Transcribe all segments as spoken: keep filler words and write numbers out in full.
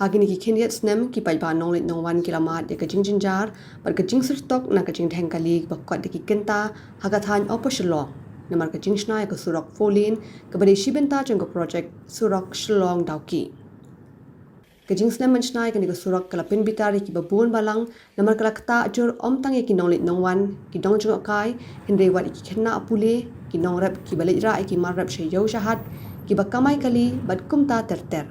Ha kine ki khyndiat snem ki paidbah nongleit nongwan ki la mad ïa ka jingjynjar bad ka jingsyrtok na ka jingdheng kali ba kot da ki kynta ha ka thaiñ Upper Shillong namar ka jingshna ïa ka surok four lane kaba dei shi bynta jong ka projek surok Shillong Dawki. Ka jingsnem ban shna ïa kane ka surok ka la pynbitar ïa kiba bun balang namar ka la ktah jur ym tang ïa ki nongleit nongwan, ki nongjngohkai, hynrei wat ïa ki khynnah pule, ki nongrep kiba leit rah ïa ki mar rep sha ïew sha hat, kiba kamai kali bad kumta ter ter.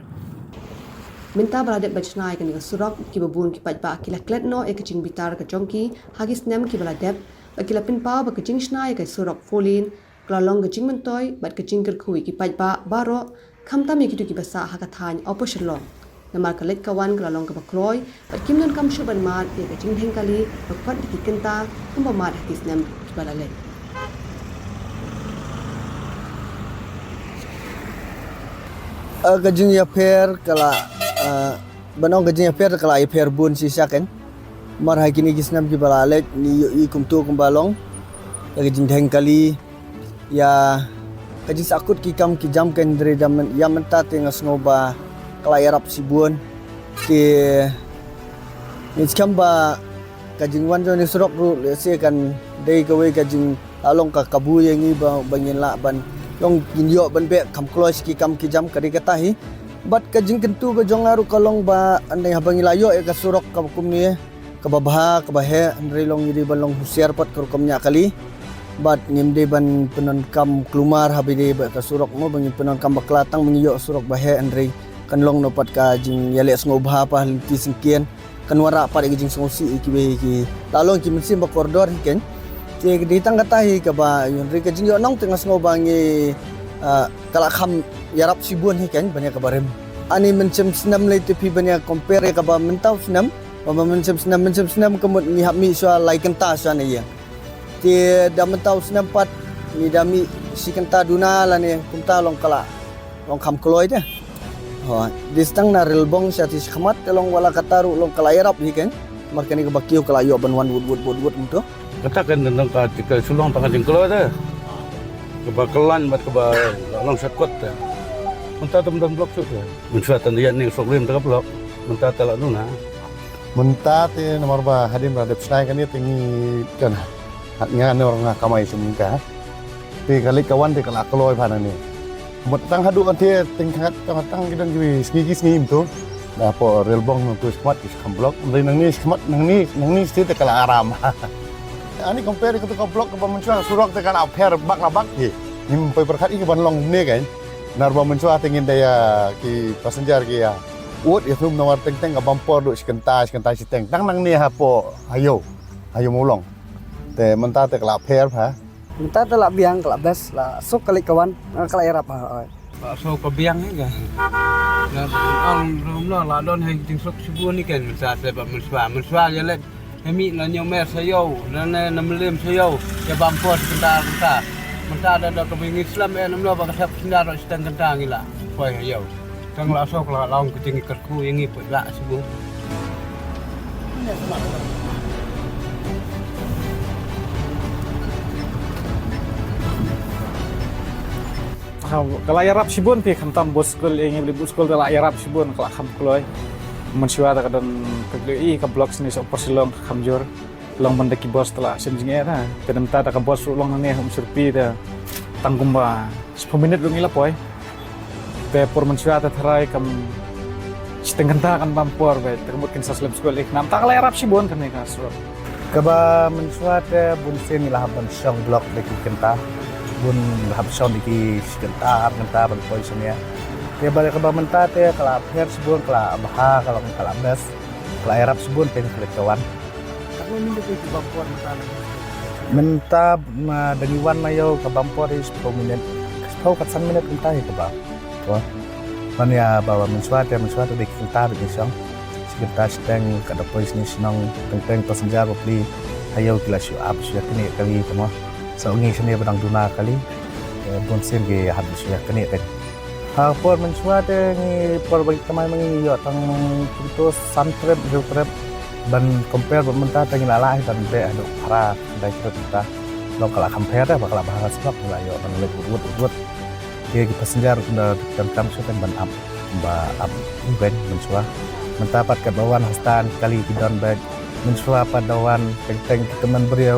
Mynta ba la dep ban shna ïa kane ka surok, kiba bun ki paidbah ki la klet noh ïa ka jingbitar ka jong ki ha ki snem kiba la dep bad ki la pynpaw ba ka jingshna ïa ka surok four lane ka la long ka jingmyntoi bad ka jingkyrkhu ïa ki paidbah baroh, khamtam ïa kito kiba sah ha ka thaiñ Upper Shillong. Namar ka leit ka wan ka la long kaba kloi bad kim donkam shuh ban mad ïa ka jingdheng kali ba kot da ki kynta kumba mad ha ki snem kiba la leit. Ah, ka jingïapher ka la, ah, ban ong ka jingïapher ka la ïapher bun shisha keiñ. Mar ha kine ki snem kiba la leit ngi ïohi kumto kumba long ïa ka jingdheng kali, ïa ka jingsakut ki kam ki jam keiñ, hynrei da myn-, ïa mynta te nga sngew ba ka la ïarap shibun. Te ngin skhem ba ka jingwan jong kane ka surok ruh lehse kan dei kawei ka jing, ah, long ka kabu ïa ngi ba, ba ngin lah ban long ngin ïoh ban beh kham kloi sha ki kam ki jam, ka dei kata hi. Bad ka jingkyntu ka jong nga ruh ka long ba hynrei haba ngi la ïoh ïa ka surok kaba kumne, kaba bha, kaba heh, hynrei long ngi dei ban long husiar pat ka rukom ñiah kali. Bad ngim dei ban pyndonkam kulmar haba ïadei bad ka surok mo, ba ngin pyndonkam bakla, tang ba ngi ïoh surok ba heh hynrei kan long noh pat ka jingïaleh sngewbha pat ha lynti syngkien. Kan wanrah pat ïa ki jingsngewsih ïa kiwei ki, la long ki mynsiem ba kordor hi keiñ. Te ka dei tang kata hi kaba ïoh, hynrei ka jingïohnong te nga sngew ba ngi, ah, ka la kham ïarap shibun hi keiñ ban ïa kaba rim. Ani mynsiem snem lei te phi ban ïa compare ïa kaba mynta u snem, ba, ba mynsiem snem, mynsiem snem ka mut ngi hap mih shuwa lai kynta shuwa na ïing. Te da mynta u snem pat ngi da mih shi kynta duna lane kumta, long ka la long kham kloi te. Hooid, dei tang na Rilbong sha te shakhmat te long wat la kata ruh long ka la ïarap hi keiñ. Namar kane kaba kiew ka la ïoh ban wan wut wut wut wut kumto. Kata kan dang ka, ka shu long tang ka jingkloi te. Kaba khlaiñ bad kaba la long shortcut te. Mynta te ym don block shuh te. Mynshuwa te ïa ne surok rim te ka block. Mynta te la duna. Mynta te namar ba hadien ba la dep shna kane te ngi kan, ha, nga nor nga kamai sum ka. Te ka leit ka wan te ka la kloi bha nangne. Mut tang haduh ante teng khat tang, tang ki don ki sngi ki sngi mynta. Da hapoh Rilbong mynta shakhmat ki kham block. Hynrei nangne shakhmat, nangne, nangne stet te ka la aram. Ani compare ka tu ka block kaba mynshuwa surok te ka la pher bak la bak hi. Ngim poi pyrkhat ïa ka ban long ne keiñ. Namar ba mynshuwa te ngin da ïa ki passenger ki ïa ud ïa thum namar teng teng ka bumper duh shi kynta, shi kynta shiteng. Tang nangne hapoh ha ïew, ha ïew Mawlong. Te mynta te ka la pher bha. Mynta te la biang, ka la best, la suk ka leit ka wan, ka la ïarap ha, oi. La suk ka biang hi ka. Na ong rum la, la don ha jingsuk shibun hi ka, mynta te ba mynshuwa, mynshuwa ïa leit. Hynrei la ñiew mer sha ïew, lane na Mylliem sha ïew, ïa bumper shi kynta kynta. Mynta da, da kaba ngi slem eh, namar ba ka thep shi kynta, shi teng kynta ngi la poi ha ïew. Tang la suk la long ka jingkyrkhu ïa ngi pat la shibun. Ha, ka la ïarap shibun phi, khamtam bus skul, ïa ngi bad bus skul te la ïarap shibun, ka la kham kloi. Mynshuwa te ka don, ka, i ka block shane sha Upper Shillong ka kham jur. Long ban da ki bus te la shem jingeh te. Te mynta da ka bus ruh long nangne ha Umshyrpi te tang kumba shiphew minit ruh ngi la poi. Te por mynshuwa te tharai kam shiteng kynta kan bam por beit, te ka mut kin sa slem skul ïa ki khynnah. Te ka la ïarap shibun kane ka surok. Kaba mynshuwa te bun sien ngi la hap ban shong block da ki kynta. Bun la hap shong da ki shi kynta, ar kynta ban poi shane. Te ba kaba mynta te ka la pher shibun, ka la bha, ka la, ka la best. Ka la ïarap shibun pyn khlek ka wan. Katno minit te ki bam por mynta? Mynta, ma, da ngi wan na ïew ka bam por hi shiphew minit. Shiphew kat san minit mynta hi ka bam. Wa. Ban ïa ba, ba mynshuwa te, mynshuwa te da ki kynta ruh ki shong. Shi kynta shiteng ka da poi shane shnong, teng teng passenger ba plie. Ha ïew ki la shu ap shu ïa kane kali te mo. Sa ngi shane ba dang duna kali. Eh, bun sien ki hap shu ïa kane te. Ha por mynshuwa te ngi por ba ngi kamai ma ngi ïoh tang kumto san trip, hynriew trip. Ban compare bad mynta te ngi la lah hi ban beh haduh phra, khyndai trip mynta. Long ka la compare te ba ka la bha ka surok ngi la ïoh ban leit wut wut wut wut. Te ki passenger kumba donkam shuh teng ban ap, ba ap hi ban mynshuwa. Mynta pat katba wan ha stand kali ki don beit. Mynshuwa pat da wan teng teng ki tymmen briew,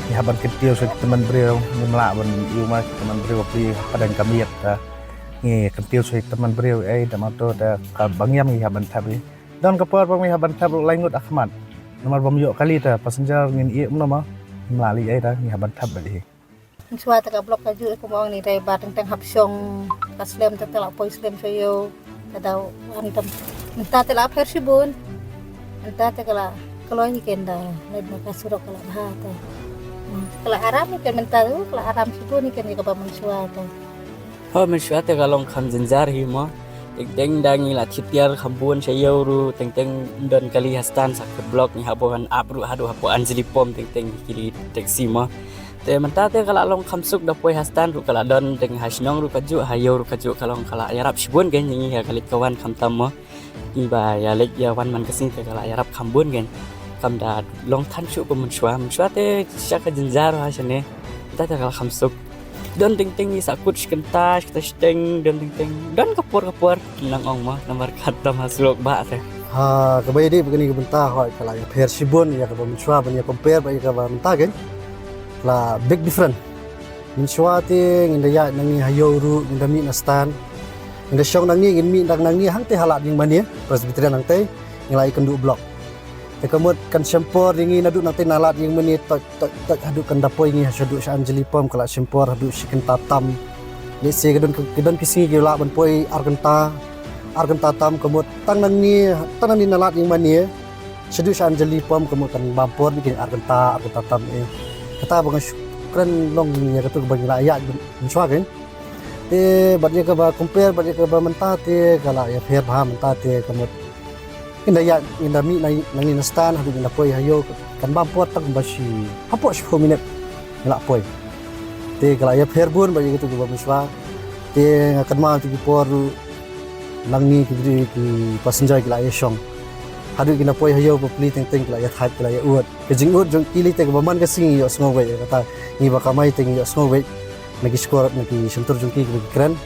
ngi hap ban kyntiew sha ki tymmen briew, ngim lah ban ïoh ma ki tymmen briew ba plie hapdeng ka miet ta. Ngi kyntiew sha ki tymmen briew ei da mato ta ka bangiam ngi hap ban thep ei. Don ka por ba ngi hap ban thep lai ngut ha khmat. Namar bym ïoh kali ta passenger ngin ïeh um nama. Ngim lah lei ei ta ngi hap ban thep beit ei. Mynshuwa te ka block ka ju kum ong ni dei ba teng teng hap shong ka slem te te la poi slem sha ïew. Ka dau an tam. Mynta te la pher shibun. Mynta te ka la kloi hi ken da leit na ka surok ka la bha te. Hmm, ka la aram hi ken mynta tu ka la aram shibun hi ken ïa kaba mynshuwa te. Ho mynshuwa te ka long kham jynjar hi mo. Teng teng da ngi la thied tiar kham bun sha ïew ruh teng teng don kali ha stand sa ka block ngi hap ban ap ruh haduh hapoh Anjali Pump teng teng ki li taxi mo. Te mynta te ka la long kham suk da poi ha stand ruh ka la don teng ha shnong ruh ka juh ha ïew ruh ka juh ka long ka la ïarap shibun kein ïa ngi ha ka leit ka wan khamtam mo. Ngi ba ïa leit ïa wan man ka sngi te ka la ïarap kham bun kein. Kam da long than shuh kum mynshuwa, mynshuwa te sha ka jynjar ha shane. Mynta te ka la kham suk. Don teng teng ngi sah kut shi kynta shi kynta shiteng don teng teng. Don ka por ka por nang ong mo namar khamtam ha surok ba te. Ha kaba ïadei bad kane ka bynta hooid ka la ïapher shibun ïa kaba mynshuwa ban ïa compare bad ïa kaba mynta kein. La big different. Mynshuwa te ngin da ïaid nangne ha ïew ruh ngin da mih na stand. Ngin da shong nangne ngin mih dang nangne hangtei ha lad ïingmane Presbyterian hangtei. Ngin la ïakynduh block. Te ka mut kan shim por ïa ngi naduh nangtei na lad ïingmane toit toit toit haduh kan da poi ngi ha shaduh sha Anjali Pump ka la shim por haduh shi kynta tam. Lehse ka don ka don ki sngi ki lah ban poi ar kynta ar kynta tam ka mut tang nangne tang nangne na lad ïingmane shaduh sha Anjali Pump ka mut kan bam por beit kein ar kynta ar kynta tam eh. Kata ba nga shu kren long ïa katu kaba ngi la ïaid mynshuwa kein. Te bad ïa kaba compare bad ïa kaba mynta te ka la ïapher bha mynta te ka mut ngin da ïaid ngin da mih na nangne na stand haduh ngin da poi ha ïew kan bam por tang ba shi hapoh shiphew minit ngi la poi. Te ka la ïapher bun bad ïa katu kaba mynshuwa. Te nga kynmaw tu ki por ruh nangne ki briew ki passenger ki la ïashong. Haduh ki na poi ha ïew bapli teng teng ki la ïathait ki la ïaud. Ka jingud jong ki lei te kaba man ka sngi ïohsngew beit ïa kata ngi ba kamai te ngi ïohsngew beit. Na ki shkor na ki shyntur jong ki kiba ki kren.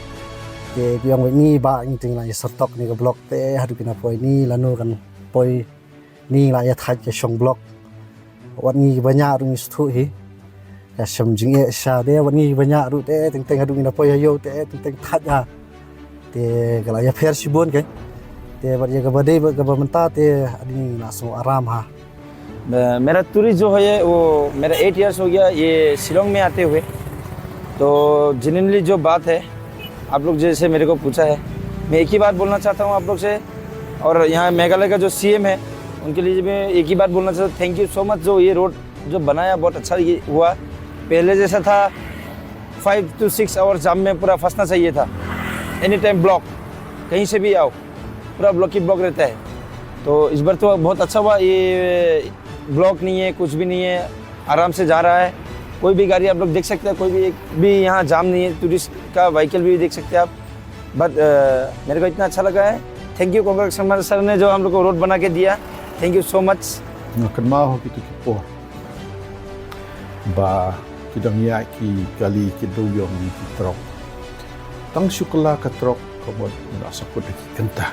Te ki ong beit ngi ba ngi te ngi la ïa syrtok ne ka block te haduh ki na poi ni lano kan poi ni la ïa thait ïa shong block. Wat ngi kiba ñiah ruh ngi sngewthuh hi. Ka shem jingeh sha de wat ngi kiba ñiah ruh te teng teng haduh ngi na poi ha ïew te teng teng thait ha. Te ka la ïapher shibun kein. Te bad ïa kaba dei bad kaba mynta te ani na sngew aram ha. अ, मेरा टूरिस्ट जो है, वो मेरा एट इयर्स हो गया ये शिलोंग में आते हुए। तो जेन्युइनली जो बात है, आप लोग जैसे मेरे को पूछा है, मैं एक ही बात बोलना चाहता हूँ आप लोग से, और यहाँ मेघालय का जो सीएम है, उनके लिए भी एक ही बात बोलना चाहता हूँ, थैंक यू सो मच। जो ये रोड जो बनाया, बहुत अच्छा ये हुआ। पहले जैसा था, फाइव टू सिक्स आवर जाम में पूरा फंसना चाहिए था, एनी टाइम ब्लॉक, कहीं से भी आओ, पूरा ब्लॉक ही ब्लॉक रहता है। तो इस बार तो बहुत अच्छा हुआ, ये ब्लॉक नहीं है, कुछ भी नहीं है, आराम से जा रहा है। कोई भी गाड़ी आप लोग देख सकते हैं, कोई भी एक भी यहाँ जाम नहीं है। टूरिस्ट का व्हीकल भी देख सकते हैं आप। बट मेरे को इतना अच्छा लगा है। थैंक यू, कांग्रेस सर ने जो हम लोग को रोड बना के दिया। थैंक यू सो मच। Nga kynmaw ha kitu ki por ba ki dang ïaid ki kali ki dewïong ki trok. Tang shu kylla ka trok ka mut ngi la sah kut da ki kynta.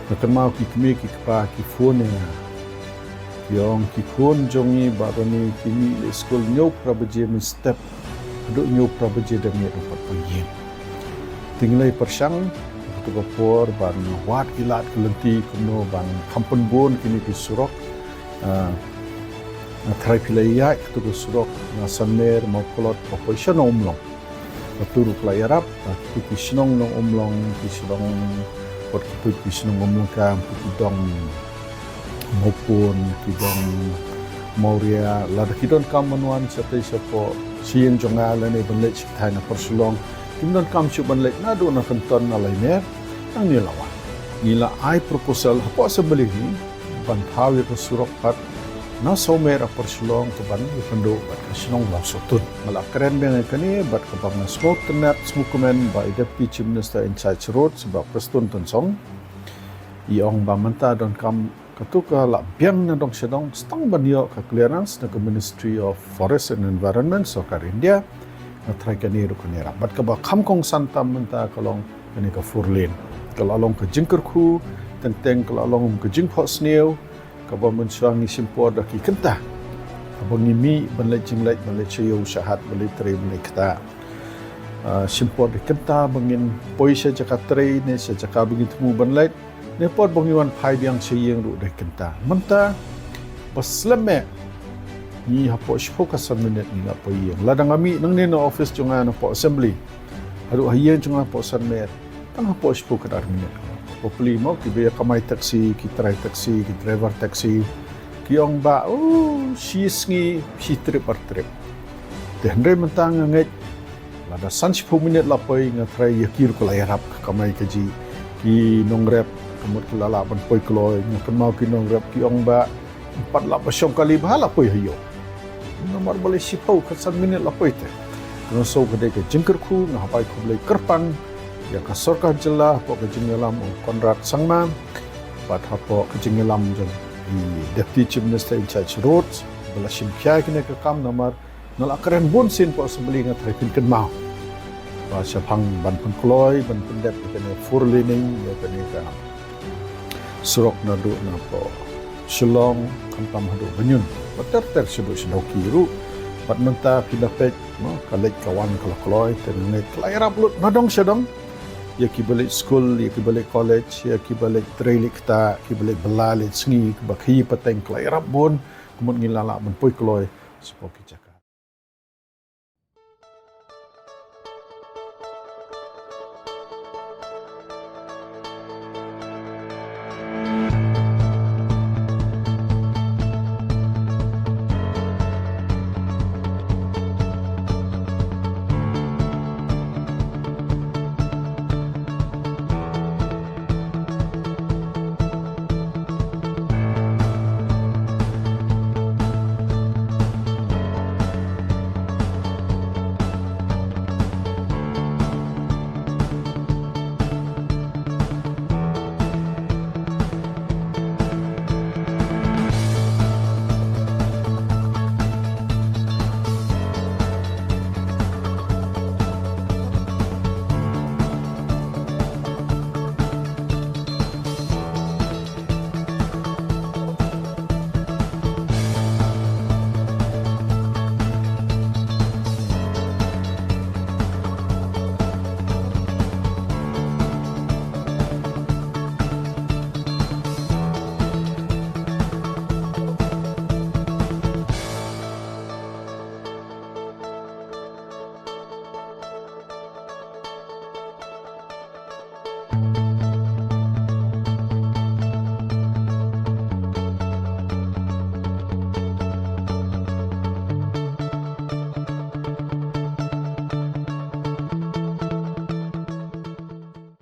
Nga kynmaw ki kmie ki kpa ki phone ïa nga, ki ong ki khun jong ngi ba rani ki mih leit skul hynñiew phra baje mynstep haduh hynñiew phra baje da miet ruh pat poi ïing. Te ngi la ïa pyrshang ha katu ka por ban wad ki lad ki lynti kumno ban kham pynbun kine ki surok. Ah, nga tharai phi la ïaid katu ka surok na Sanmer, Mawphlot ba poi sha Nongumlong. Katu ruh ka la ïarap, ah, katu ki shnong Nongumlong, ki shnong, wat ki pud ki shnong Umlongkam, ki dong Mawpun, ki dong Mawria, lada ki donkam ban wan shatei shapoh sha ïing jong nga lane ban leit sha ki thaiñ na Pyrshillong, kim donkam shuh ban leit naduh na Kynton na Laimer, nangne la wan. Ngi la ai proposal hapoh Assembly hi ban thaw ïa ka surok pat na Sawmer ha Pyrshillong ka ban ïakynduh bad ka shnong Lawsohtun. Nga la kren biang ïa kane bad kaba nga sngewtynnat sngewkmen ba i Deputy Chief Minister in charge Roads Bah Prestone Tynsong i ong ba mynta donkam katu ka la biang na dong sha dong, sa tang ban ïoh ka clearance na ka Ministry of Forest and Environment, Sorkar India. Nga tharai kane ruh kan ïarap. Bad kaba kham kongsan tam mynta ka long kane ka four lane. Ka la long ka jingkyrkhu, te Teng ka la long ka jingphohsniew kaba mynshuwa ngi shim por da ki kynta, haba ngi mih ban leit jingleit, ban leit sha ïew sha hat, ban leit trei, ban leit ktah. Ah, shim por da ki kynta ba ngin poi sha jaka trei ne sha jaka ba ngin thmu ban leit, ne por ba ngi wan phai biang sha ïing ruh da ki kynta. Mynta ba slem eh, ngi hapoh shiphew ka san minit ngi la poi ïing. Lada nga mih nangne na office jong nga napoh assembly haduh ha ïing jong nga hapoh San Mer, tang hapoh shiphew ka ar minit. Bapli mo kiba ïa kamai taxi, ki trai taxi, ki driver taxi, ki ong ba, oh, shi sngi shi trip ar trip. Te hynrei mynta nga ngeit lada san shiphew minit la poi, nga tharai ïa ki ruh ka la ïarap ka kamai kajih. Ki nongrep ka mut ki la lah ban poi kloi, nga kynmaw ki nongrep ki ong ba, ym pat lah ba shong kali ba la poi ha ïew. Namar balei shiphew ka san minit la poi te. Nga sngew ka dei ka jingkyrkhu, nga hap ai khublei kyrpang ïa ka sorkar jylla hapoh ka jingïalam u Conrad Sangma bad hapoh ka jingïalam jong i Deputy Chief Minister in charge Roads ba la shim khia ïa kane ka kam. Namar nga la kren bun sien hapoh assembly, nga tharai phin kynmaw ba shaphang ban pynkloi, ban pyndep ïa kane four laning, ïa kane ka surok naduh napoh Shillong khamtam haduh Baniun, bad ter ter shaduh sha Dawki ruh. Bad mynta phi da peit mo, ka leit ka wan ka la kloi, te nga ngeit ka la ïarap lut nadong shadong ïa kiba leit skul, ïa kiba leit college, ïa kiba leit trei leit ktah, kiba leit bylla leit sngi, kiba khaïi pateng, ka la ïarap bun. Ka mut ngin lah lah ban poi kloi shapoh ki jaka.